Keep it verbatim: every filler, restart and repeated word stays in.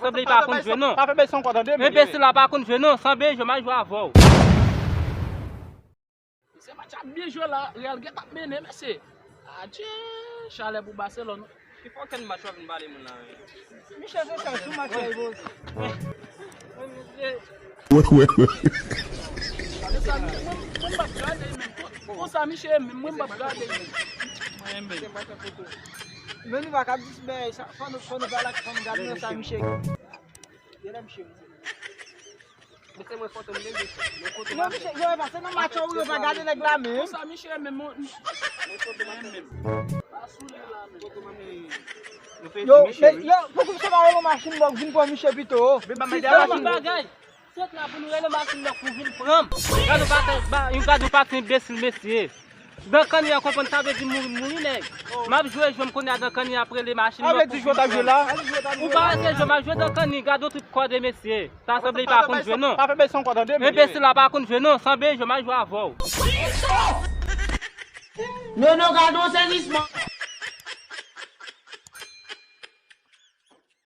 Sanble li pa konn jwe non. Pa fè bèy son kò tande, men. Enbesil la pa konn jwe non, sanble jwe m a jwe avè w. Se match ap byen jwe la, Real gen t ap mennen, mesye. Adje, chalè pou Barcelone. Ki fòkè match w ap vin pale moun la, men? Michel, se sèl sou match la, Ivo. Wè, wè, wè. Konsa, mwen, mwen m ap gade menm. Konsa, Michel, menm mwen m ap gade menm. Mwen menm. Men nou pa ka di bèy, sa, fò nou, fò nou pale ak, fò nou gade nan sa Michel. Gade Michel. Mete mwen foto m deje. Mwen foto m. Non, Michel, yo, e pa se nan match ou yo pa gade nèg la menm. Konsa, Michel, menm mwen. Mwen foto m menm. Pa sou li la menm. Foto m menm. Yo, men, yo, poukisa pa rele machin bòk vin pran Michel pito? Men pa mèt a machin. Bagay. Sot la pou nou rele machin nan pou vin pran m. Gad yon paten, ba, yon gad yon paten enbesil, mesye. Dankanni an konprann sa vle di mouri, mouri nèg. M ap jwe jwe m kounye a Dankanni ap rele machin nan pou vin pran m. Ou pa wè se jwe m ap jwe Dankanni, gad yon trip kòde, mesye. Sa sanble li pa konn jwe non. Pa fè bèy son kò tande, men. Enbesil la pa konn jwe non, sanble jwe m a jwe avè w. Non, non, gad yon sezisman.